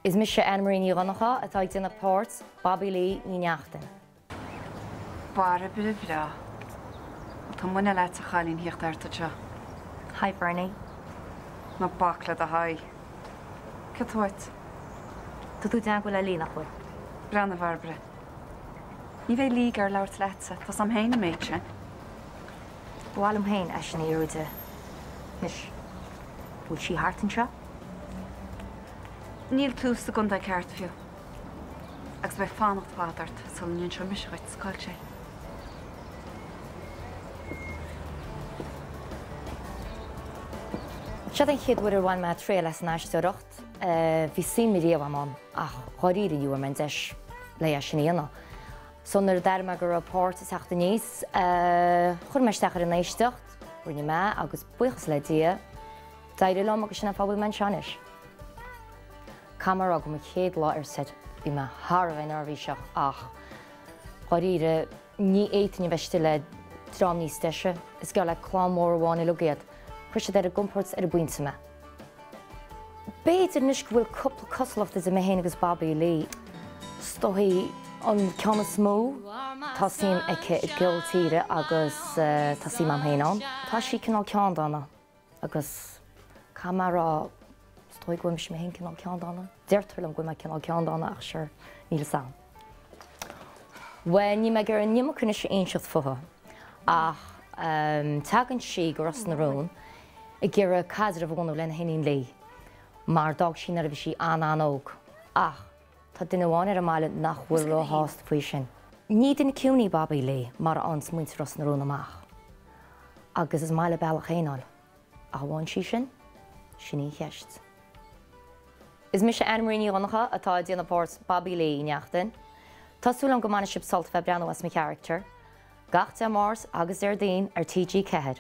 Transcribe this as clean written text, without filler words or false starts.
Is mise Anna Marie Ní Dhonnchadha atá ag déanamh páirt Bobbi Lee Ní Neachtain. Bairbre bhreá. Bhuel, tá muineál agat a chailín thíocht thart anseo. Hi Bernie. Ná bac le do haghaidh. Céard tá uait? Tá tú i dteagmháil le Lee, nach bhfuil? Breathnaigh, a Bhairbre. Ní bheidh Lee ag iarraidh labhairt leatsa, tá 's a'm féin an méid sin. Ba mhaith liom féin é sin a fhiafraí di. Anois, bhfuil sí thart anseo? Níl tú sa gcontae ceart fiú. Agus beidh fanacht fada ort sula n-inseoidh mise dhuit cá bhfuil sí. Seo an chéad uair ar bhain mé triail as an aisteoireacht. Bhí suim riamh agam ann ach dháiríre ní bhfuair mé an deis le é sin a dhéanamh. So nuair a d'airigh mé go raibh páirt ag teacht aníos, chuir mé isteach ar an éisteacht, rinne mé agus buíochas le Dia, d'éirigh liom agus sin an fáth a bhfuil mé anseo anois. Caithfidh mé a rá go mo chéad lá ar set bhí mé thar a bheith neirbhíseach ach dháiríre ní fhéadfainn a bheith istigh le dream níos deise. Is geall le clann mhór amháin uilig iad. Chuir siad ar a gcompord ar an bpointe mé. B'fhéidir anois go bhfuil cúpla cosúlacht idir mé féin agus Bobbi Lee. Is dóichí an ceann is mó, tá suim aici i gceol tíre agus tá suim agam féin ann. Tá sí cineál ceanndána. Agus caithfidh mé a rá, is dóigh go bhfuil mise mé féin cineál ceanndána. Deirtear liom go bhfuil mé cineál ceanndána ach sure, níl fhios a'm. Bhuel, níl mé ag iarraidh an iomarca anois a inseacht fúithi, ach tagann sí go Ros na Rún ag iarraidh caidreamh a bhunú lena hiníon Lee, mar d'fhág sí nuair a bhí sí an-an-óg. Ach tá duine amháin ar an mbaile nach bhfuil róshásta faoi sin. Ní duine ciúin í Bobbi Lee, mar a fhaigheanns muintir Ros na Rún amach. Agus is maith léi a bealach féin a fháil. Ach an bhfaigheann sí sin? Sin í an cheist. Is mise Anna Marie Ní Dhonncha atá ag déanamh páirt Bobbi Lee Uí Neachtain. Tá súil agam go mbainfidh sibh sult a bheith ag breathnú as mo charachtar. Gach Dé Máirt agus Déardaoin ar TG4.